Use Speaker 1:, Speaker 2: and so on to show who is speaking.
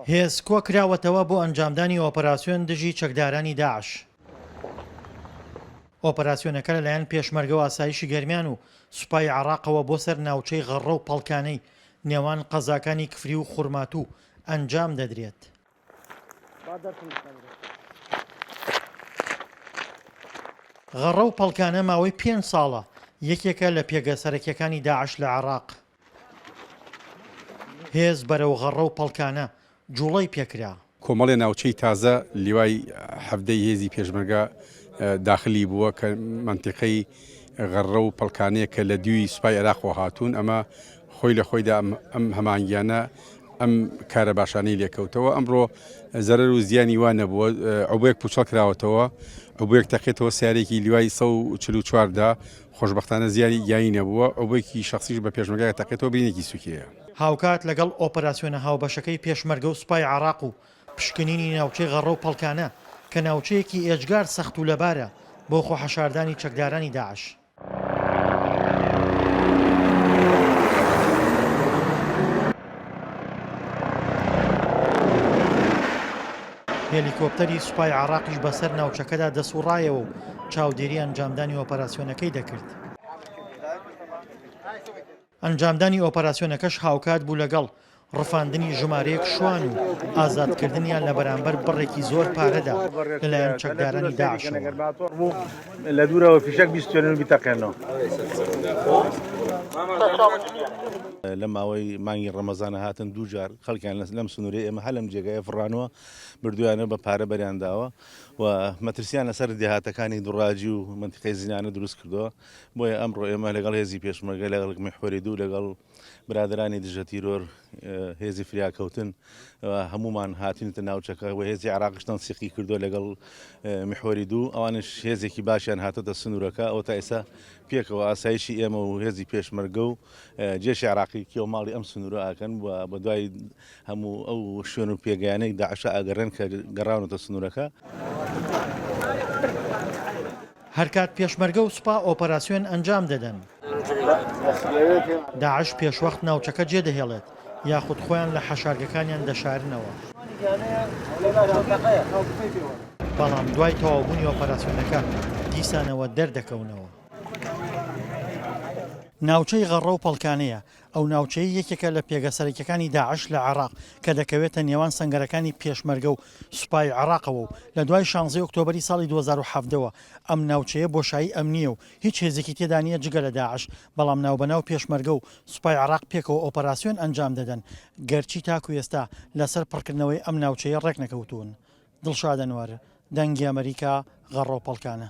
Speaker 1: هێز کۆکراوەتەوە بۆ ئەنجامدانی ئۆپەراسیۆن دژی چەکدارانی داعش. ئۆپەراسیۆنەکە لەلایەن پێشمەرگە و ئاسایشی گەرمیان و سوپای عێراقەوە بۆ سەر ناوچەی غەڕە و پەڵکانەی نێوان قەزاکانی کفری و خورماتوو ئەنجام دەدرێت. غەڕە و پەڵکانە ماوەی پێنج ساڵە یەکێکە لە پێگە سەرەکیەکانی داعش لە عێراق. هێز بەرەو غەڕە و پەڵکانە جوڵەی پێکرا.
Speaker 2: کۆمەڵێ ناوچەی تازە لیوای حەڤدەی هێزی پێشمەرگە داخلی بووە کە مەنتیقەی غەڕە و پەڵکانەیە کە لە دیوی سوپای عێراقەوە هاتوون ئەمە خۆی لە خۆیدا ئەم هەمانگیانە ئەم کارە باشانەی لێکەوتەوە ئەمڕۆ زەرەر و زیانی وا نەبووە عوبەیەک پوچەڵ کراوەتەوە عوبەیەک تەقێتەوە سیارێکی لیوای 144 دا خۆشبەختانە زیانی گیانی نەبووە عوبەیەکی شخصیش بە پێشمەرگە تەقێتەوە برینێکی سوکی هەیە.
Speaker 1: هاوکات لەگەڵ ئۆپەراسیۆنە هاوبەشەکەی پێشمەرگە و سوپای عێراق و پشکنینی ناوچەی غەڕە و پەڵکانە کە ناوچەیەکی ئێجگار سەخت و لەبارە بۆ خۆحەشاردانی چەکدارانی داعش. هێلیکۆپتەری سوپای عێراقیش بەسەر ناوچەکەدا دەسوڕایەوە و چاودێری ئەنجامدانی ئۆپەراسیۆنەکەی دەکرد. ئەنجامدانی ئۆپەراسیۆنەکەش هاوکات بوو لەگەڵ ڕفاندنی ژمارەیەک شوان و ئازادکردنیان لە بەرامبەر بڕێکی زۆر پارەدا لەلایەن چەکدارانی داعشەوە.
Speaker 3: لە دوورەوە فیشەک بیستێنن و بیتەقێنەوە. لە ماوەی مانگی ڕەمەزانە هاتن دوو جار خەڵکیان لەم سنوورەی ئێمە هەر لەم جێگایە فڕانوە بردوویانە بە پارە بەریان داوە و مەترسیان لەسەر دێهاتەکانی دوڕاجی و مەنتیقەی زینانە دروست کردووە بۆیە ئەمڕۆ ئێمە لەگەڵ هێزی پێشمەرگە لەگەڵ میحوەری دوو لەگەڵ برادەرانی دژە تیرۆر هێزی فریاکەوتن هەمومان هاتینتە ناوچەکە و هێزی عراقش تەنسیقی کردووە لەگەڵ میحوەری دوو ئەوانش هێزێکی باشیان هاتۆتە سنوورەکە ئەو تا ئێستا پێکەوە ئاسایشی ئێمە و هێزی پێشمەرگە و جێشی عراقی کێو ماڵی ئەم سنوورە ئاکەن و بە دوای هەموو ئەو شوێن و پێگەیانەی داعشە ئاگەڕێن کە گەڕاونەتە سنوورەکە.
Speaker 1: هەرکات پێشمەرگە و سوپا ئۆپەراسیۆن ئەنجام دەدەن، داعش پێشوەخت ناوچەکە جێدەهێڵێت یاخود خۆیان لە حەشارگەکانیان دەشارنەوە. بەڵام دوای تەواوبوونی ئۆپەراسیۆنەکە دیسانەوە دەردەکەونەوە. ناوچەی غەڕە و پەڵکانەیە، ئەو ناوچەیە یەکێکە لە پێگە سەرەکیەکانی داعش لە عێراق کە دەکەوێتە نێوان سەنگەرەکانی پێشمەرگە و سوپای عێراقەوە و لە دوای شانزەی ئۆکتۆبەری ساڵی 2017 وە ئەم ناوچەیە بۆشایی ئەمنییە و هیچ هێزێکی تێدا نییە جگە لە داعش بەڵام ناوبەناو پێشمەرگە و سوپای عێراق پێکەوە ئۆپەراسیۆن ئەنجام دەدەن گەرچی تاکو ئێستا لەسەر پڕکردنەوەی ئەم ناوچەیە ڕێکنەکەوتوون. دڵشاد ئەنوەر، دەنگی ئەمەریکا، غەڕۆ پەڵکانە.